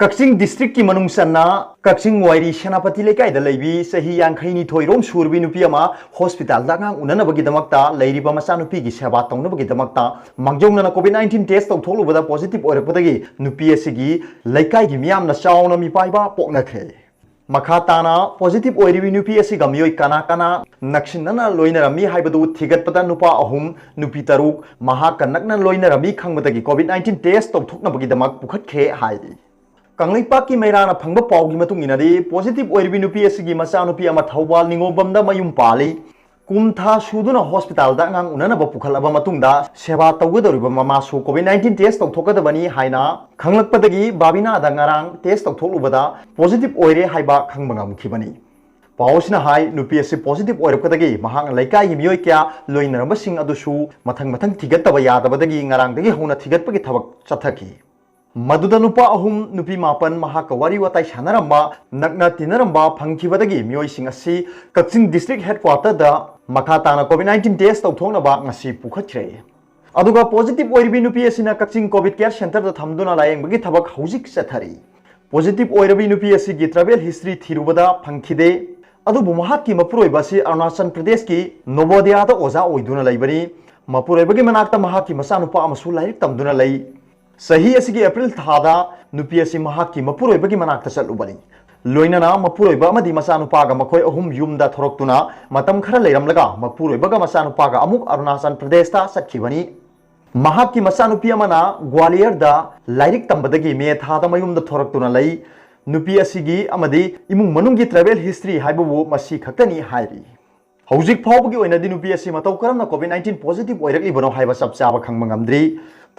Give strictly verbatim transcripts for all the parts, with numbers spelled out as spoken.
ꯀꯛꯆꯤꯡ districtꯀꯤ ꯃꯅꯨꯡ ꯆꯟꯅ ꯀꯛꯆꯤꯡ ꯋꯥꯏꯔꯤ ꯁꯦꯅꯥꯄꯇꯤ ꯂꯩꯀꯥꯏꯗ ꯂꯩꯕꯤ ꯆꯍꯤ ꯌꯥꯡꯈꯩꯅꯤꯊꯣꯏ ꯔꯣꯝ ꯁꯨꯔꯕꯤ ꯅꯨꯄꯤ ꯑꯃ hospitalꯗ ꯑꯉꯥꯡ ꯎꯅꯅꯕꯒꯤꯗꯃꯛꯇ ꯂꯩꯔꯤꯕ ꯃꯆꯥꯅꯨꯄꯤꯒꯤ ꯁꯦꯕꯥ ꯇꯧꯅꯕꯒꯤꯗꯃꯛꯇ ꯃꯥꯡꯖꯧꯅꯅ COVID nineteen test ꯇꯧꯊꯣꯛꯂꯨꯕꯗ positive ꯑꯣꯏꯔꯛꯄꯗꯒꯤ ꯅꯨꯄꯤ ꯑꯁꯤꯒꯤ ꯂꯩꯀꯥꯏꯒꯤ ꯃꯤꯌꯥꯝꯅ ꯆꯥꯎꯅ ꯃꯤꯄꯥꯏꯕ ꯄꯣꯛꯅꯈ꯭ꯔꯦ꯫ ꯃꯈꯥ ꯇꯥꯅ positive ꯑꯣꯏꯔꯤꯕꯤ ꯅꯨꯄꯤ ꯑꯁꯤꯒ ꯃꯤꯑꯣꯏ ꯀꯅꯥ ꯀꯅꯥ ꯅꯛꯁꯤꯟꯅꯅ ꯂꯣꯏꯅꯔꯝꯃꯤ ꯍꯥꯏꯕꯗꯨ ꯊꯤꯒꯠꯄꯗ ꯅꯨꯄꯥ ꯑꯍꯨꯝ, ꯅꯨꯄꯤ ꯇꯔꯨꯛ ꯃꯍꯥꯛꯀ ꯅꯛꯅ ꯂꯣꯏꯅꯔꯝꯃꯤ ꯈꯪꯕꯗꯒꯤ COVID nineteen test ꯇꯧꯊꯣꯛꯅꯕꯒꯤꯗꯃꯛ ꯄꯨꯈꯠꯈ꯭ꯔꯦ ꯍꯥꯏꯔꯤ꯫ ꯀꯪꯂꯩꯄꯥꯛꯀꯤ ꯃꯩꯔꯥꯅ ꯐꯪꯕ ꯄꯥꯎꯒꯤ ꯃꯇꯨꯡ ꯏꯟꯅꯗꯤ, positive ꯑꯣꯏꯔꯤꯕꯤ ꯅꯨꯄꯤ ꯑꯁꯤꯒꯤ ꯃꯆꯥꯅꯨꯄꯤ ꯑꯃ ꯊꯧꯕꯥꯜ ꯅꯤꯉꯣꯝꯕꯝꯗ ꯃꯌꯨꯝ ꯄꯥꯜꯂꯤ꯫ ꯀꯨꯝ ꯊꯥ ꯁꯨꯗꯨꯅ hospitalꯗ ꯑꯉꯥꯡ ꯎꯅꯅꯕ ꯄꯨꯈꯠꯂꯕ ꯃꯇꯨꯡꯗ ꯁꯦꯕꯥ ꯇꯧꯒꯗꯧꯔꯤꯕ ꯃꯃꯥꯁꯨ COVID nineteen test ꯇꯧꯊꯣꯛꯀꯗꯕꯅꯤ ꯍꯥꯏꯅ ꯈꯪꯂꯛꯄꯗꯒꯤ ꯕꯥꯕꯤꯅꯥꯗ ꯉꯔꯥꯡ test ꯇꯧꯊꯣꯛꯂꯨꯕꯗ positive ꯑꯣꯏꯔꯦ ꯍꯥꯏꯕ ꯈꯪꯕ ꯉꯝꯈꯤꯕꯅꯤ꯫ ꯄꯥꯎ ꯑꯁꯤꯅ ꯍꯥꯏ, ꯅꯨꯄꯤ ꯑꯁꯤ positive ꯑꯣꯏꯔꯛꯄꯗꯒꯤ ꯃꯍꯥꯛꯅ ꯂꯩꯀꯥꯏꯒꯤ ꯃꯤꯑꯣꯏ ꯀꯌꯥ ꯂꯣꯏꯅꯔꯝꯕꯁꯤꯡ ꯑꯗꯨꯁꯨ ꯃꯊꯪ ꯃꯊꯪ ꯊꯤꯒꯠꯇꯕ ꯌꯥꯗꯕꯗꯒꯤ ꯉꯔꯥꯡꯗꯒꯤ ꯍꯧꯅ ꯊꯤꯒꯠꯄꯒꯤ ꯊꯕꯛ ꯆꯠꯊꯈꯤ꯫ ꯃꯗꯨꯗ ꯅꯨꯄꯥ ꯑꯍꯨꯝ, ꯅꯨꯄꯤ ꯃꯥꯄꯟ ꯃꯍꯥꯛꯀ ꯋꯥꯔꯤ ꯋꯥꯇꯥꯏ ꯁꯥꯟꯅꯔꯝꯕ, ꯅꯛꯅ ꯇꯤꯟꯅꯔꯝꯕ ꯐꯪꯈꯤꯕꯗꯒꯤ ꯃꯤꯑꯣꯏꯁꯤꯡ ꯑꯁꯤ ꯀꯛꯆꯤꯡ district headquarterꯗ ꯃꯈꯥ ꯇꯥꯅ COVID nineteen test ꯇꯧꯊꯣꯛꯅꯕ ꯉꯁꯤ ꯄꯨꯈꯠꯈ꯭ꯔꯦ꯫ ꯑꯗꯨꯒ positive ꯑꯣꯏꯔꯤꯕꯤ ꯅꯨꯄꯤ ꯑꯁꯤꯅ ꯀꯛꯆꯤꯡ COVID care centreꯗ ꯊꯝꯗꯨꯅ ꯂꯥꯌꯦꯡꯕꯒꯤ ꯊꯕꯛ ꯍꯧꯖꯤꯛ ꯆꯠꯊꯔꯤ꯫ Positive ꯑꯣꯏꯔꯕꯤ ꯅꯨꯄꯤ ꯑꯁꯤꯒꯤ travel history ꯊꯤꯔꯨꯕꯗ ꯐꯪꯈꯤꯗꯦ꯫ ꯑꯗꯨꯕꯨ ꯃꯍꯥꯛꯀꯤ ꯃꯄꯨꯔꯣꯏꯕ ꯑꯁꯤ ꯑꯔꯨꯅꯥꯆꯜ ꯄ꯭ꯔꯗꯦꯁꯀꯤ ꯅꯣꯕꯣꯗꯤꯌꯥꯗ ꯑꯣꯖꯥ ꯑꯣꯏꯗꯨꯅ ꯂꯩꯕꯅꯤ꯫ ꯃꯄꯨꯔꯣꯏꯕꯒꯤ ꯃꯅꯥꯛꯇ ꯃꯍꯥꯛꯀꯤ ꯃꯆꯥꯅꯨꯄꯥ ꯑꯃꯁꯨ ꯂꯥꯏꯔꯤꯛ ꯇꯝꯗꯨꯅ ꯂꯩ꯫ ꯆꯍꯤ ꯑꯁꯤꯒꯤ ꯑꯦꯄ꯭ꯔꯤꯜ ꯊꯥꯗ ꯅꯨꯄꯤ ꯑꯁꯤ ꯃꯍꯥꯛꯀꯤ ꯃꯄꯨꯔꯣꯏꯕꯒꯤ ꯃꯅꯥꯛꯇ ꯆꯠꯂꯨꯕꯅꯤ꯫ ꯂꯣꯏꯅꯅ ꯃꯄꯨꯔꯣꯏꯕ ꯑꯃꯗꯤ ꯃꯆꯥꯅꯨꯄꯥꯒ ꯃꯈꯣꯏ ꯑꯍꯨꯝ ꯌꯨꯝꯗ ꯊꯣꯔꯛꯇꯨꯅ ꯃꯇꯝ ꯈꯔ ꯂꯩꯔꯝꯂꯒ ꯃꯄꯨꯔꯣꯏꯕꯒ ꯃꯆꯥꯅꯨꯄꯥꯒ ꯑꯃꯨꯛ ꯑꯔꯨꯅꯥꯆꯜ ꯄ꯭ꯔꯗꯦꯁꯇ ꯆꯠꯈꯤꯕꯅꯤ꯫ ꯃꯍꯥꯛꯀꯤ ꯃꯆꯥꯅꯨꯄꯤ ꯑꯃꯅ ꯒ꯭ꯋꯥꯂꯤꯌꯔꯗ ꯂꯥꯏꯔꯤꯛ ꯇꯝꯕꯗꯒꯤ ꯃꯦ ꯊꯥꯗ ꯃꯌꯨꯝꯗ ꯊꯣꯔꯛꯇꯨꯅ ꯂꯩ꯫ ꯅꯨꯄꯤ ꯑꯁꯤꯒꯤ ꯑꯃꯗꯤ ꯏꯃꯨꯡ ꯃꯅꯨꯡꯒꯤ travel history ꯍꯥꯏꯕꯕꯨ ꯃꯁꯤ ꯈꯛꯇꯅꯤ ꯍꯥꯏꯔꯤ꯫ ꯍꯧꯖꯤꯛ ꯐꯥꯎꯕꯒꯤ ꯑꯣꯏꯅꯗꯤ ꯅꯨꯄꯤ ꯑꯁꯤ ꯃꯇꯧ ꯀꯔꯝꯅ COVID nineteen positive ꯑꯣꯏꯔꯛꯂꯤꯕꯅꯣ ꯍꯥꯏꯕ ꯆꯞ ꯆꯥꯕ ꯈꯪꯕ ꯉꯝꯗ꯭ꯔꯤ꯫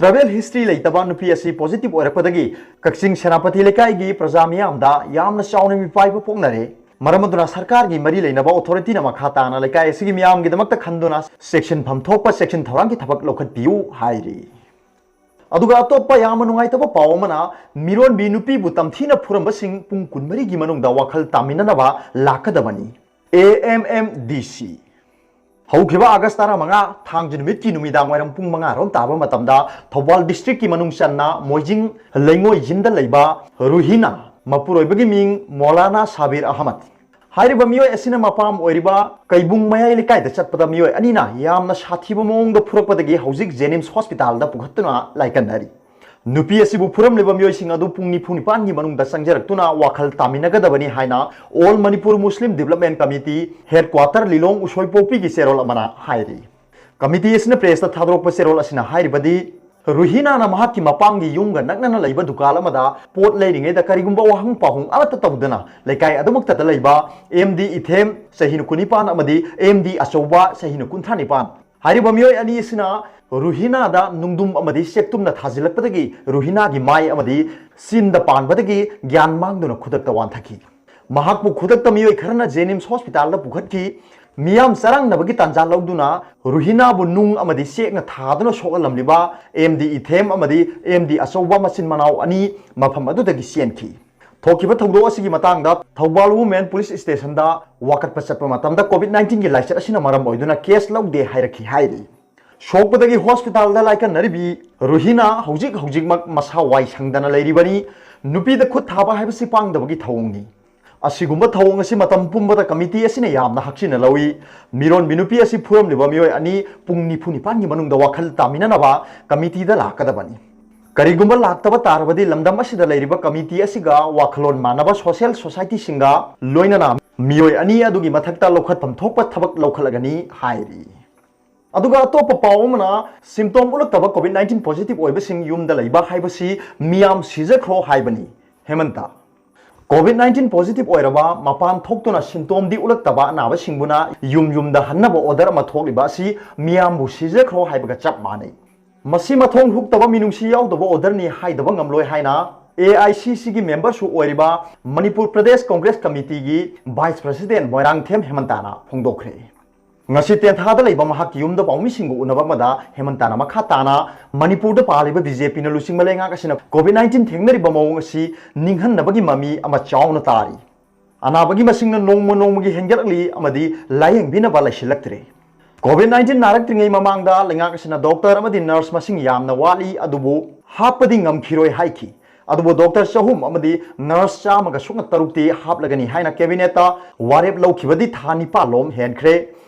Travel history ꯂꯩꯇꯕ ꯅꯨꯄꯤ ꯑꯁꯤ positive ꯑꯣꯏꯔꯛꯄꯗꯒꯤ ꯀꯛꯆꯤꯡ ꯁꯦꯅꯥꯄꯇꯤ ꯂꯩꯀꯥꯏꯒꯤ ꯄ꯭ꯔꯖꯥ ꯃꯤꯌꯥꯝꯗ ꯌꯥꯝꯅ ꯆꯥꯎꯅ ꯃꯤꯄꯥꯏꯕ ꯄꯣꯛꯅꯔꯦ꯫ ꯃꯔꯝ ꯑꯗꯨꯅ ꯁꯔꯀꯥꯔꯒꯤ ꯃꯔꯤ ꯂꯩꯅꯕ authorityꯅ ꯃꯈꯥ ꯇꯥꯅ ꯂꯩꯀꯥꯏ ꯑꯁꯤꯒꯤ ꯃꯤꯌꯥꯝꯒꯤꯗꯃꯛꯇ ꯈꯟꯗꯨꯅ ꯆꯦꯛꯁꯤꯟꯐꯝ ꯊꯣꯛꯄ ꯆꯦꯛꯁꯤꯟ ꯊꯧꯔꯥꯡꯒꯤ ꯊꯕꯛ ꯂꯧꯈꯠꯄꯤꯌꯨ ꯍꯥꯏꯔꯤ꯫ ꯑꯗꯨꯒ ꯑꯇꯣꯞꯄ ꯌꯥꯝꯅ ꯅꯨꯡꯉꯥꯏꯇꯕ ꯄꯥꯎ ꯑꯃꯅ, ꯃꯤꯔꯣꯟꯕꯤ ꯅꯨꯄꯤꯕꯨ ꯇꯝꯊꯤꯅ ꯐꯨꯔꯝꯕꯁꯤꯡ ꯄꯨꯡ ꯀꯨꯟꯃꯔꯤꯒꯤ ꯃꯅꯨꯡꯗ ꯋꯥꯈꯜ ꯇꯥꯃꯤꯟꯅꯅꯕ ꯂꯥꯛꯀꯗꯕꯅꯤ꯫ A M M D C꯫ ꯍꯧꯈꯤꯕ ꯑꯥꯒꯁ ꯇꯔꯥꯃꯉꯥ, ꯊꯥꯡꯖ ꯅꯨꯃꯤꯠꯀꯤ ꯅꯨꯃꯤꯗꯥꯡ ꯋꯥꯏꯔꯝ ꯄꯨꯡ ꯃꯉꯥ ꯔꯣꯝ ꯇꯥꯕ ꯃꯇꯝꯗ ꯊꯧꯕꯥꯜ ꯗꯤꯁꯇ꯭ꯔꯤꯛꯀꯤ ꯃꯅꯨꯡ ꯆꯟꯅ ꯃꯣꯏꯖꯤꯡ ꯂꯩꯉꯣꯏꯖꯤꯟꯗ ꯂꯩꯕ ꯔꯨꯍꯤꯅꯥ, ꯃꯄꯨꯔꯣꯏꯕꯒꯤ ꯃꯤꯡ ꯃꯣꯂꯥꯅꯥ ꯁꯥꯕꯤꯔ ꯑꯍꯃꯗ꯫ ꯍꯥꯏꯔꯤꯕ ꯃꯤꯑꯣꯏ ꯑꯁꯤꯅ ꯃꯄꯥꯝ ꯑꯣꯏꯔꯤꯕ ꯀꯩꯕꯨꯡ ꯃꯌꯥꯏ ꯂꯩꯀꯥꯏꯗ ꯆꯠꯄꯗ ꯃꯤꯑꯣꯏ ꯑꯅꯤꯅ ꯌꯥꯝꯅ ꯁꯥꯊꯤꯕ ꯃꯑꯣꯡꯗ ꯐꯨꯔꯛꯄꯗꯒꯤ ꯍꯧꯖꯤꯛ ꯖꯦꯅꯤꯝꯁ ꯍꯣꯁꯄꯤꯇꯥꯜꯗ ꯄꯨꯈꯠꯇꯨꯅ ꯂꯥꯏꯀꯠꯅꯔꯤ꯫ ꯅꯨꯄꯤ ꯑꯁꯤꯕꯨ ꯐꯨꯔꯝꯂꯤꯕ ꯃꯤꯑꯣꯏꯁꯤꯡ ꯑꯗꯨ ꯄꯨꯡ ꯅꯤꯐꯨ ꯅꯤꯄꯥꯟꯒꯤ ꯃꯅꯨꯡꯗ ꯆꯪꯖꯔꯛꯇꯨꯅ ꯋꯥꯈꯜ ꯇꯥꯃꯤꯟꯅꯒꯗꯕꯅꯤ ꯍꯥꯏꯅ All Manipur Muslim Development Committee headquarter ꯂꯤꯂꯣꯡ ꯎꯁꯣꯏꯄꯣꯛꯄꯤꯒꯤ ꯆꯦꯔꯣꯜ ꯑꯃꯅ ꯍꯥꯏꯔꯤ꯫ ꯀꯃꯤꯇꯤ ꯑꯁꯤꯅ ꯄ꯭ꯔꯦꯁꯇ ꯊꯥꯗꯣꯔꯛꯄ ꯆꯦꯔꯣꯜ ꯑꯁꯤꯅ ꯍꯥꯏꯔꯤꯕꯗꯤ, ꯔꯨꯍꯤꯅꯥꯅ ꯃꯍꯥꯛꯀꯤ ꯃꯄꯥꯝꯒꯤ ꯌꯨꯝꯒ ꯅꯛꯅꯅ ꯂꯩꯕ ꯗꯨꯀꯥꯟ ꯑꯃꯗ ꯄꯣꯠ ꯂꯩꯔꯤꯉꯩꯗ ꯀꯔꯤꯒꯨꯝꯕ ꯋꯥꯍꯪ ꯄꯥꯎꯍꯪ ꯑꯃꯠꯇ ꯇꯧꯗꯅ ꯂꯩꯀꯥꯏ ꯑꯗꯨꯃꯛꯇꯗ ꯂꯩꯕ ꯑꯦꯝ ꯗꯤ ꯏꯊꯦꯝ, ꯆꯍꯤ ꯀꯨꯟꯅꯤꯄꯥꯟ, ꯑꯃꯗꯤ ꯑꯦꯝ ꯗꯤ ꯑꯆꯧꯕ, ꯆꯍꯤ ꯀꯨꯟꯊ꯭ꯔꯥ ꯅꯤꯄꯥꯟ, ꯍꯥꯏꯔꯤꯕ ꯃꯤꯑꯣꯏ ꯑꯅꯤ ꯑꯁꯤꯅ ꯔꯨꯍꯤꯅꯥꯗ ꯅꯨꯡꯗꯨꯝ ꯑꯃꯗꯤ ꯆꯦꯛꯇꯨꯝꯅ ꯊꯥꯖꯤꯜꯂꯛꯄꯗꯒꯤ ꯔꯨꯍꯤꯅꯥꯒꯤ ꯃꯥꯏ ꯑꯃꯗꯤ ꯆꯤꯟꯗ ꯄꯥꯟꯕꯗꯒꯤ ꯒ꯭ꯌꯥꯟ ꯃꯥꯡꯗꯨꯅ ꯈꯨꯗꯛꯇ ꯋꯥꯟꯊꯈꯤ꯫ ꯃꯍꯥꯛꯄꯨ ꯈꯨꯗꯛꯇ ꯃꯤꯑꯣꯏ ꯈꯔꯅ ꯖꯦꯅꯤꯝꯁ ꯍꯣꯁꯄꯤꯇꯥꯜꯗ ꯄꯨꯈꯠꯈꯤ꯫ ꯃꯤꯌꯥꯝ ꯆꯔꯥꯡꯅꯕꯒꯤ ꯇꯥꯟꯖꯥ ꯂꯧꯗꯨꯅ ꯔꯨꯍꯤꯅꯥꯕꯨ ꯅꯨꯡ ꯑꯃꯗꯤ ꯆꯦꯛꯅ ꯊꯥꯗꯨꯅ ꯁꯣꯛꯍꯜꯂꯝꯂꯤꯕ ꯑꯦꯝ ꯗꯤ ꯏꯊꯦꯝ ꯑꯃꯗꯤ ꯑꯦꯝ ꯗꯤ ꯑꯆꯧꯕ ꯃꯆꯤꯟ ꯃꯅꯥꯎ ꯑꯅꯤ ꯃꯐꯝ ꯑꯗꯨꯗꯒꯤ ꯆꯦꯟꯈꯤ꯫ ꯊꯣꯛꯈꯤꯕ ꯊꯧꯗꯣꯛ ꯑꯁꯤꯒꯤ ꯃꯇꯥꯡꯗ ꯊꯧꯕꯥꯜ Women Police Stationꯗ ꯋꯥꯀꯠꯄ ꯆꯠꯄ ꯃꯇꯝꯗ COVID nineteen ꯒꯤ ꯂꯥꯏꯆꯠ ꯑꯁꯤꯅ ꯃꯔꯝ ꯑꯣꯏꯗꯨꯅ ꯀꯦꯁ ꯂꯧꯗꯦ ꯍꯥꯏꯔꯛꯈꯤ ꯍꯥꯏꯔꯤ꯫ ꯁꯣꯛꯄꯗꯒꯤ ꯍꯣꯁꯄꯤꯇꯥꯜꯗ ꯂꯥꯏꯀꯠꯅꯔꯤꯕꯤ ꯔꯨꯍꯤꯅꯥ ꯍꯧꯖꯤꯛ ꯍꯧꯖꯤꯛꯃꯛ ꯃꯁꯥ ꯋꯥꯏ ꯁꯪꯗꯅ ꯂꯩꯔꯤꯕꯅꯤ꯫ ꯅꯨꯄꯤꯗ ꯈꯨꯠ ꯊꯥꯕ ꯍꯥꯏꯕꯁꯤ ꯄꯥꯡꯗꯕꯒꯤ ꯊꯧꯑꯣꯡꯅꯤ꯫ ꯑꯁꯤꯒꯨꯝꯕ ꯊꯧꯑꯣꯡ ꯑꯁꯤ ꯃꯇꯝ ꯄꯨꯝꯕꯗ ꯀꯃꯤꯇꯤ ꯑꯁꯤꯅ ꯌꯥꯝꯅ ꯍꯛꯆꯤꯟꯅ ꯂꯧꯏ꯫ ꯃꯤꯔꯣꯟꯕꯤ ꯅꯨꯄꯤ ꯑꯁꯤ ꯐꯨꯔꯝꯂꯤꯕ ꯃꯤꯑꯣꯏ ꯑꯅꯤ ꯄꯨꯡ ꯅꯤꯐꯨ ꯅꯤꯄꯥꯟꯒꯤ ꯃꯅꯨꯡꯗ ꯋꯥꯈꯜ ꯇꯥꯃꯤꯟꯅꯅꯕ ꯀꯃꯤꯇꯤꯗ ꯂꯥꯛꯀꯗꯕꯅꯤ꯫ ꯀꯔꯤꯒꯨꯝꯕ ꯂꯥꯛꯇꯕ ꯇꯥꯔꯕꯗꯤ ꯂꯝꯗꯝ ꯑꯁꯤꯗ ꯂꯩꯔꯤꯕ ꯀꯃꯤꯇꯤ ꯑꯁꯤꯒ ꯋꯥꯈꯜꯂꯣꯟ ꯃꯥꯟꯅꯕ ꯁꯣꯁꯤꯌꯦꯜ ꯁꯣꯁꯥꯏꯇꯤꯁꯤꯡꯒ ꯂꯣꯏꯅꯅ ꯃꯤꯑꯣꯏ ꯑꯅꯤ ꯑꯗꯨꯒꯤ ꯃꯊꯛꯇ ꯂꯧꯈꯠꯐꯝ ꯊꯣꯛꯄ ꯊꯕꯛ ꯂꯧꯈꯠꯂꯒꯅꯤ ꯍꯥꯏꯔꯤ꯫ ꯑꯗꯨꯒ ꯑꯇꯣꯞꯄ ꯄꯥꯎ ꯑꯃꯅ, ꯁꯤꯝꯇꯣꯝ ꯎꯠꯂꯛꯇꯕ COVID nineteen positive ꯑꯣꯏꯕꯁꯤꯡ ꯌꯨꯝꯗ ꯂꯩꯕ ꯍꯥꯏꯕꯁꯤ ꯃꯤꯌꯥꯝ ꯁꯤꯖꯈ꯭ꯔꯣ ꯍꯥꯏꯕꯅꯤ꯫ ꯍꯦꯃꯟꯇ꯫ COVID nineteen positive ꯑꯣꯏꯔꯕ, ꯃꯄꯥꯟ ꯊꯣꯛꯇꯨꯅ ꯁꯤꯝꯇꯣꯝꯗꯤ ꯎꯠꯂꯛꯇꯕ ꯑꯅꯥꯕꯁꯤꯡꯕꯨꯅ ꯌꯨꯝ ꯌꯨꯝꯗ ꯍꯟꯅꯕ order ꯑꯃ ꯊꯣꯛꯂꯤꯕ ꯑꯁꯤ ꯃꯤꯌꯥꯝꯕꯨ ꯁꯤꯖꯈ꯭ꯔꯣ ꯍꯥꯏꯕꯒ ꯆꯞ ꯃꯥꯟꯅꯩ꯫ ꯃꯁꯤ ꯃꯊꯣꯡ ꯍꯨꯛꯇꯕ ꯃꯤꯅꯨꯡꯁꯤ ꯌꯥꯎꯗꯕ orderꯅꯤ ꯍꯥꯏꯗꯕ ꯉꯝꯂꯣꯏ ꯍꯥꯏꯅ A I C Cꯒꯤ memberꯁꯨ ꯑꯣꯏꯔꯤꯕ ꯃꯅꯤꯄꯨꯔ ꯄ꯭ꯔꯗꯦꯁ ꯀꯣꯡꯒ꯭ꯔꯦꯁ ꯀꯃꯤꯇꯤꯒꯤ vice president ꯃꯣꯏꯔꯥꯡꯊꯦꯝ ꯍꯦꯃꯟꯇꯥꯅ ꯐꯣꯡꯗꯣꯛꯈ꯭ꯔꯦ꯫ ꯉꯁꯤ ꯇꯦꯟꯊꯥꯗ ꯂꯩꯕ ꯃꯍꯥꯛꯀꯤ ꯌꯨꯝꯗ ꯄꯥꯎꯃꯤꯁꯤꯡꯒ ꯎꯅꯕ ꯑꯃꯗ ꯍꯦꯃꯟꯇꯥꯅ ꯃꯈꯥ ꯇꯥꯅ ꯃꯅꯤꯄꯨꯔꯗ ꯄꯥꯜꯂꯤꯕ BJPꯅ ꯂꯨꯆꯤꯡꯕ ꯂꯩꯉꯥꯛ ꯑꯁꯤꯅ COVID nineteen ꯊꯦꯡꯅꯔꯤꯕ ꯃꯑꯣꯡ ꯑꯁꯤ ꯅꯤꯡꯍꯟꯅꯕꯒꯤ ꯃꯃꯤ ꯑꯃ ꯆꯥꯎꯅ ꯇꯥꯔꯤ꯫ ꯑꯅꯥꯕꯒꯤ ꯃꯁꯤꯡꯅ ꯅꯣꯡꯃ ꯅꯣꯡꯃꯒꯤ ꯍꯦꯟꯒꯠꯂꯛꯂꯤ ꯑꯃꯗꯤ ꯂꯥꯌꯦꯡꯕꯤꯅꯕ ꯂꯩꯁꯤꯜꯂꯛꯇ꯭ꯔꯦ꯫ ꯀꯣꯚꯤꯗ ꯅꯥꯏꯟꯇꯤꯟ ꯅꯥꯔꯛꯇ꯭ꯔꯤꯉꯩ ꯃꯃꯥꯡꯗ ꯂꯩꯉꯥꯛ ꯑꯁꯤꯅ ꯗꯣꯛꯇꯔ ꯑꯃꯗꯤ ꯅꯔꯁ ꯃꯁꯤꯡ ꯌꯥꯝꯅ ꯋꯥꯠꯂꯤ, ꯑꯗꯨꯕꯨ ꯍꯥꯞꯄꯗꯤ ꯉꯝꯈꯤꯔꯣꯏ ꯍꯥꯏꯈꯤ꯫ ꯑꯗꯨꯕꯨ ꯗꯣꯛꯇꯔ ꯆꯍꯨꯝ ꯑꯃꯗꯤ ꯅꯔꯁ ꯆꯥꯝꯃꯒ ꯁꯨꯞꯅ ꯇꯔꯨꯛꯇꯤ ꯍꯥꯞꯂꯒꯅꯤ ꯍꯥꯏꯅ ꯀꯦꯕꯤꯅꯦꯠꯇ ꯋꯥꯔꯦꯞ ꯂꯧꯈꯤꯕꯗꯤ ꯊꯥ ꯅꯤꯄꯥꯜ ꯂꯣꯝ ꯍꯦꯟꯈ꯭ꯔꯦ꯫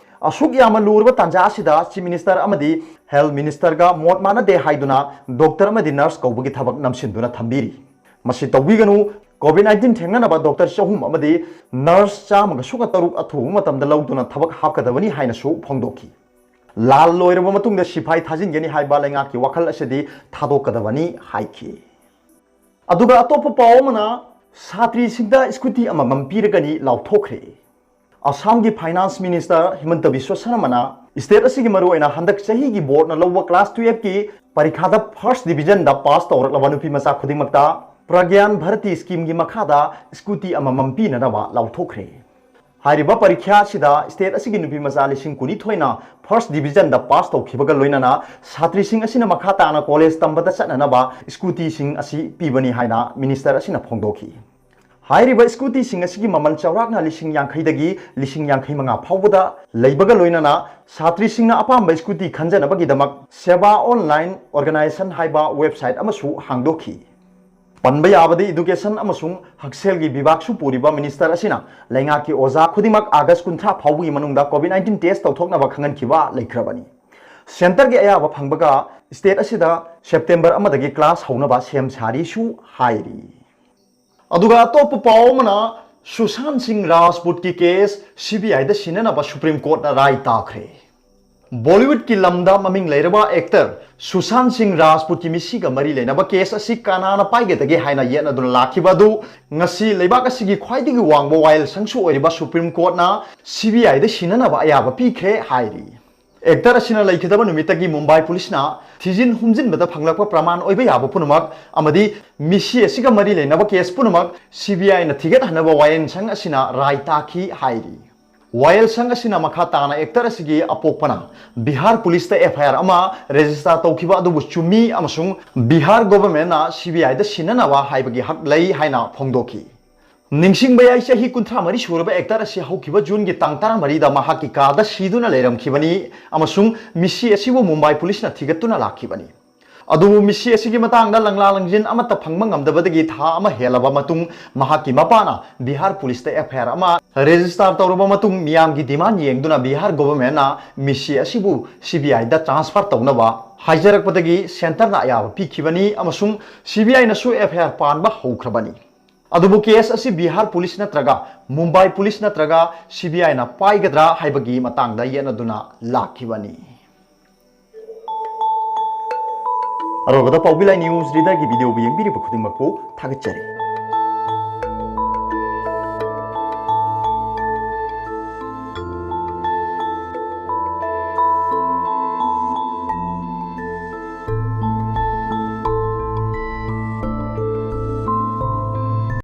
ꯑꯁꯨꯛ ꯌꯥꯝꯅ ꯂꯨꯔꯕ ꯇꯥꯟꯖꯥ ꯑꯁꯤꯗ ꯆꯤꯐ ꯃꯤꯅꯤꯁꯇꯔ ꯑꯃꯗꯤ ꯍꯦꯜꯊ ꯃꯤꯅꯤꯁꯇꯔꯒ ꯃꯣꯠ ꯃꯥꯟꯅꯗꯦ ꯍꯥꯏꯗꯨꯅ ꯗꯣꯛꯇꯔ ꯑꯃꯗꯤ ꯅꯔꯁ ꯀꯧꯕꯒꯤ ꯊꯕꯛ ꯅꯝꯁꯤꯟꯗꯨꯅ ꯊꯝꯕꯤꯔꯤ꯫ ꯃꯁꯤ ꯇꯧꯕꯤꯒꯅꯨ, ꯀꯣꯚꯤꯗ ꯅꯥꯏꯟꯇꯤꯟ ꯊꯦꯡꯅꯅꯕ ꯗꯣꯛꯇꯔ ꯆꯍꯨꯝ ꯑꯃꯗꯤ ꯅꯔꯁ ꯆꯥꯝꯃꯒ ꯁꯨꯞꯅ ꯇꯔꯨꯛ ꯑꯊꯨꯕ ꯃꯇꯝꯗ ꯂꯧꯗꯨꯅ ꯊꯕꯛ ꯍꯥꯞꯀꯗꯕꯅꯤ ꯍꯥꯏꯅꯁꯨ ꯐꯣꯡꯗꯣꯛꯈꯤ꯫ ꯂꯥꯜ ꯂꯣꯏꯔꯕ ꯃꯇꯨꯡꯗ ꯁꯤꯐꯥꯏ ꯊꯥꯖꯤꯟꯒꯅꯤ ꯍꯥꯏꯕ ꯂꯩꯉꯥꯛꯀꯤ ꯋꯥꯈꯜ ꯑꯁꯤꯗꯤ ꯊꯥꯗꯣꯛꯀꯗꯕꯅꯤ ꯍꯥꯏꯈꯤ꯫ ꯑꯗꯨꯒ ꯑꯇꯣꯞꯄ ꯄꯥꯎ ꯑꯃꯅ, ꯁꯥꯇ꯭ꯔꯤꯁꯤꯡꯗ ꯁ꯭ꯀꯨꯇꯤ ꯑꯃꯃꯝ ꯄꯤꯔꯒꯅꯤ ꯂꯥꯎꯊꯣꯛꯈ꯭ꯔꯦ꯫ ꯑꯁꯥꯝꯒꯤ ꯐꯥꯏꯅꯥꯟꯁ ꯃꯤꯅꯤꯁꯇꯔ ꯍꯤꯃꯟꯇ ꯕꯤꯁ꯭ꯋ ꯁꯔꯃꯅ ꯁ꯭ꯇꯦꯠ ꯑꯁꯤꯒꯤ ꯃꯔꯨꯑꯣꯏꯅ ꯍꯟꯗꯛ ꯆꯍꯤꯒꯤ ꯕꯣꯔꯗꯅ ꯂꯧꯕ ꯀ꯭ꯂꯥꯁ ꯇꯨꯌꯦꯜꯐꯀꯤ ꯄꯔꯤꯈꯥꯗ ꯐꯥꯔꯁ ꯗꯤꯕꯤꯖꯟꯗ ꯄꯥꯁ ꯇꯧꯔꯛꯂꯕ ꯅꯨꯄꯤ ꯃꯆꯥ ꯈꯨꯗꯤꯡꯃꯛꯇ ꯄ꯭ꯔꯒ꯭ꯌꯥꯟ ꯚꯥꯔꯇꯤ ꯁ꯭ꯀꯤꯝꯒꯤ ꯃꯈꯥꯗ ꯁ꯭ꯀꯨꯇꯤ ꯑꯃꯃꯝ ꯄꯤꯅꯅꯕ ꯂꯥꯎꯊꯣꯛꯈ꯭ꯔꯦ꯫ ꯍꯥꯏꯔꯤꯕ ꯄꯔꯤꯈ꯭ꯌꯥ ꯑꯁꯤꯗ ꯁ꯭ꯇꯦꯠ ꯑꯁꯤꯒꯤ ꯅꯨꯄꯤ ꯃꯆꯥ ꯂꯤꯁꯤꯡ ꯀꯨꯟꯅꯤꯊꯣꯏꯅ ꯐꯥꯔꯁ ꯗꯤꯕꯤꯖꯟꯗ ꯄꯥꯁ ꯇꯧꯈꯤꯕꯒ ꯂꯣꯏꯅꯅ ꯁꯥꯇ꯭ꯔꯤꯁꯤꯡ ꯑꯁꯤꯅ ꯃꯈꯥ ꯇꯥꯅ ꯀꯣꯂꯦꯖ ꯇꯝꯕꯗ ꯆꯠꯅꯅꯕ ꯁ꯭ꯀꯨꯇꯤꯁꯤꯡ ꯑꯁꯤ ꯄꯤꯕꯅꯤ ꯍꯥꯏꯅ ꯃꯤꯅꯤꯁꯇꯔ ꯑꯁꯤꯅ ꯐꯣꯡꯗꯣꯛꯈꯤ꯫ ꯍꯥꯏꯔꯤꯕ ꯁ꯭ꯀꯨꯇꯤꯁꯤꯡ ꯑꯁꯤꯒꯤ ꯃꯃꯜ ꯆꯥꯎꯔꯥꯛꯅ ꯂꯤꯁꯤꯡ ꯌꯥꯡꯈꯩꯗꯒꯤ ꯂꯤꯁꯤꯡ ꯌꯥꯡꯈꯩ ꯃꯉꯥ ꯐꯥꯎꯕꯗ ꯂꯩꯕꯒ ꯂꯣꯏꯅꯅ ꯁꯥꯇ꯭ꯔꯤꯁꯤꯡꯅ ꯑꯄꯥꯝꯕ ꯁ꯭ꯀꯨꯇꯤ ꯈꯟꯖꯅꯕꯒꯤꯗꯃꯛ ꯁꯦꯕꯥ ꯑꯣꯟꯂꯥꯏꯟ ꯑꯣꯔꯒꯅꯥꯏꯖꯦꯁꯟ ꯍꯥꯏꯕ ꯋꯦꯕꯁꯥꯏꯠ ꯑꯃꯁꯨ ꯍꯥꯡꯗꯣꯛꯈꯤ꯫ ꯄꯟꯕ ꯌꯥꯕꯗꯤ ꯏꯗꯨꯀꯦꯁꯟ ꯑꯃꯁꯨꯡ ꯍꯛꯁꯦꯜꯒꯤ ꯕꯤꯚꯥꯒꯁꯨ ꯄꯨꯔꯤꯕ ꯃꯤꯅꯤꯁꯇꯔ ꯑꯁꯤꯅ ꯂꯩꯉꯥꯛꯀꯤ ꯑꯣꯖꯥ ꯈꯨꯗꯤꯡꯃꯛ ꯑꯥꯒꯁ ꯀꯨꯟꯊ꯭ꯔꯥ ꯐꯥꯎꯕꯒꯤ ꯃꯅꯨꯡꯗ ꯀꯣꯚꯤꯗ ꯅꯥꯏꯟꯇꯤꯟ ꯇꯦꯁ ꯇꯧꯊꯣꯛꯅꯕ ꯈꯪꯍꯟꯈꯤꯕ ꯂꯩꯈ꯭ꯔꯕꯅꯤ꯫ ꯁꯦꯟꯇꯔꯒꯤ ꯑꯌꯥꯕ ꯐꯪꯕꯒ ꯁ꯭ꯇꯦꯠ ꯑꯁꯤꯗ ꯁꯦꯞꯇꯦꯝꯕꯔ ꯑꯃꯗꯒꯤ ꯀ꯭ꯂꯥꯁ ꯍꯧꯅꯕ ꯁꯦꯝ ꯁꯥꯔꯤꯁꯨ ꯍꯥꯏꯔꯤ꯫ ꯑꯗꯨꯒ ꯑꯇꯣꯞꯄ ꯄꯥꯎ ꯑꯃꯅ, ꯁꯨꯁꯥꯟ ꯁꯤꯡ ꯔꯥꯖꯄꯨꯠꯀꯤ ꯀꯦꯁ ꯁꯤꯕꯤꯑꯥꯏꯗ ꯁꯤꯟꯅꯅꯕ ꯁꯨꯄ꯭ꯔꯤꯝ ꯀꯣꯔꯠꯅ ꯔꯥꯏ ꯇꯥꯈ꯭ꯔꯦ꯫ ꯕꯣꯂꯤꯋꯨꯗꯀꯤ ꯂꯝꯗ ꯃꯃꯤꯡ ꯂꯩꯔꯕ ꯑꯦꯛꯇꯔ ꯁꯨꯁꯥꯟ ꯁꯤꯡ ꯔꯥꯖꯄꯨꯠꯀꯤ ꯃꯤꯁꯤꯒ ꯃꯔꯤ ꯂꯩꯅꯕ ꯀꯦꯁ ꯑꯁꯤ ꯀꯅꯥꯅ ꯄꯥꯏꯒꯗꯒꯦ ꯍꯥꯏꯅ ꯌꯦꯠꯅꯗꯨꯅ ꯂꯥꯛꯈꯤꯕ ꯑꯗꯨ ꯉꯁꯤ ꯂꯩꯕꯥꯛ ꯑꯁꯤꯒꯤ ꯈ꯭ꯋꯥꯏꯗꯒꯤ ꯋꯥꯡꯕ ꯋꯥꯌꯦꯜ ꯁꯪꯁꯨ ꯑꯣꯏꯔꯤꯕ ꯁꯨꯄ꯭ꯔꯤꯝ ꯀꯣꯔꯠꯅ ꯁꯤꯕꯤꯑꯥꯏꯗ ꯁꯤꯟꯅꯅꯕ ꯑꯌꯥꯕ ꯄꯤꯈ꯭ꯔꯦ ꯍꯥꯏꯔꯤ꯫ ꯑꯦꯛꯇꯔ ꯑꯁꯤꯅ ꯂꯩꯈꯤꯗꯕ ꯅꯨꯃꯤꯠꯇꯒꯤ ꯃꯨꯝꯕꯥꯏ ꯄꯨꯂꯤꯁꯅ ꯊꯤꯖꯤꯟ ꯍꯨꯝꯖꯤꯟꯕꯗ ꯐꯪꯂꯛꯄ ꯄ꯭ꯔꯃꯥꯟ ꯑꯣꯏꯕ ꯌꯥꯕ ꯄꯨꯝꯅꯃꯛ ꯑꯃꯗꯤ ꯃꯤꯁꯤ ꯑꯁꯤꯒ ꯃꯔꯤ ꯂꯩꯅꯕ ꯀꯦꯁ ꯄꯨꯝꯅꯃꯛ ꯁꯤꯕꯤꯑꯥꯏꯅ ꯊꯤꯒꯠꯍꯟꯅꯕ ꯋꯥꯌꯦꯜꯁꯪ ꯑꯁꯤꯅ ꯔꯥꯏ ꯇꯥꯈꯤ ꯍꯥꯏꯔꯤ꯫ ꯋꯥꯌꯦꯜꯁꯪ ꯑꯁꯤꯅ ꯃꯈꯥ ꯇꯥꯅ ꯑꯦꯛꯇꯔ ꯑꯁꯤꯒꯤ ꯑꯄꯣꯛꯄꯅ ꯕꯤꯍꯥꯔ ꯄꯨꯂꯤꯁꯇ ꯑꯦꯐ ꯑꯥꯏ ꯑꯥꯔ ꯑꯃ ꯔꯦꯖꯤꯁꯇꯥꯔ ꯇꯧꯈꯤꯕ ꯑꯗꯨꯕꯨ ꯆꯨꯝꯃꯤ ꯑꯃꯁꯨꯡ ꯕꯤꯍꯥꯔ ꯒꯣꯚꯔꯟꯃꯦꯟꯠꯅ ꯁꯤꯕꯤꯑꯥꯏꯗ ꯁꯤꯟꯅꯅꯕ ꯍꯥꯏꯕꯒꯤ ꯍꯛ ꯂꯩ ꯍꯥꯏꯅ ꯐꯣꯡꯗꯣꯛꯈꯤ꯫ ꯅꯤꯡꯁꯤꯡꯕ ꯌꯥꯏ, ꯆꯍꯤ ꯀꯨꯟꯊ꯭ꯔꯥ ꯃꯔꯤ ꯁꯨꯔꯕ ꯑꯦꯛꯇꯔ ꯑꯁꯤ ꯍꯧꯈꯤꯕ ꯖꯨꯟꯒꯤ ꯇꯥꯡ ꯇꯔꯥꯃꯔꯤꯗ ꯃꯍꯥꯛꯀꯤ ꯀꯥꯗ ꯁꯤꯗꯨꯅ ꯂꯩꯔꯝꯈꯤꯕꯅꯤ, ꯑꯃꯁꯨꯡ ꯃꯤꯁꯤ ꯑꯁꯤꯕꯨ ꯃꯨꯝꯕꯥꯏ ꯄꯨꯂꯤꯁꯅ ꯊꯤꯒꯠꯇꯨꯅ ꯂꯥꯛꯈꯤꯕꯅꯤ꯫ ꯑꯗꯨꯕꯨ ꯃꯤꯁꯤ ꯑꯁꯤꯒꯤ ꯃꯇꯥꯡꯗ ꯂꯪꯂꯥ ꯂꯪꯖꯤꯟ ꯑꯃꯠꯇ ꯐꯪꯕ ꯉꯝꯗꯕꯗꯒꯤ ꯊꯥ ꯑꯃ ꯍꯦꯜꯂꯕ ꯃꯇꯨꯡ, ꯃꯍꯥꯛꯀꯤ ꯃꯄꯥꯅ ꯕꯤꯍꯥꯔ ꯄꯨꯂꯤꯁꯇ ꯑꯦꯐ ꯑꯥꯏ ꯑꯥꯔ ꯑꯃ ꯔꯦꯖꯤꯁꯇꯥꯔ ꯇꯧꯔꯕ ꯃꯇꯨꯡ, ꯃꯤꯌꯥꯝꯒꯤ ꯗꯤꯃꯥꯟ ꯌꯦꯡꯗꯨꯅ ꯕꯤꯍꯥꯔ ꯒꯣꯚꯔꯟꯃꯦꯟꯠꯅ ꯃꯤꯁꯤ ꯑꯁꯤꯕꯨ ꯁꯤ ꯕꯤ ꯑꯥꯏꯗ ꯇ꯭ꯔꯥꯟꯁꯐꯔ ꯇꯧꯅꯕ ꯍꯥꯏꯖꯔꯛꯄꯗꯒꯤ ꯁꯦꯟꯇꯔꯅ ꯑꯌꯥꯕ ꯄꯤꯈꯤꯕꯅꯤ, ꯑꯃꯁꯨꯡ ꯁꯤ ꯕꯤ ꯑꯥꯏꯅꯁꯨ ꯑꯦꯐ ꯑꯥꯏ ꯑꯥꯔ ꯄꯥꯟꯕ ꯍꯧꯈ꯭ꯔꯕꯅꯤ꯫ ꯑꯗꯨꯕꯨ ꯀꯦꯁ ꯑꯁꯤ ꯕꯤꯍꯥꯔ ꯄꯨꯂꯤꯁ ꯅꯠꯇ꯭ꯔꯒ ꯃꯨꯝꯕꯥꯏ ꯄꯨꯂꯤꯁ ꯅꯠꯇ꯭ꯔꯒ ꯁꯤ ꯕꯤ ꯑꯥꯏꯅ ꯄꯥꯏꯒꯗ꯭ꯔꯥ ꯍꯥꯏꯕꯒꯤ ꯃꯇꯥꯡꯗ ꯌꯦꯠꯅꯗꯨꯅ ꯂꯥꯛꯈꯤꯕꯅꯤ꯫ ꯑꯔꯣꯏꯕꯗ ꯄꯥꯎꯕꯤ ꯂꯥꯏ ꯅ꯭ꯌꯨꯁ ꯔꯤꯗꯔꯒꯤ ꯚꯤꯗꯤꯑꯣꯕꯨ ꯌꯦꯡꯕꯤꯔꯤꯕ ꯈꯨꯗꯤꯡꯃꯛꯄꯨ ꯊꯥꯒꯠꯆꯔꯤ꯫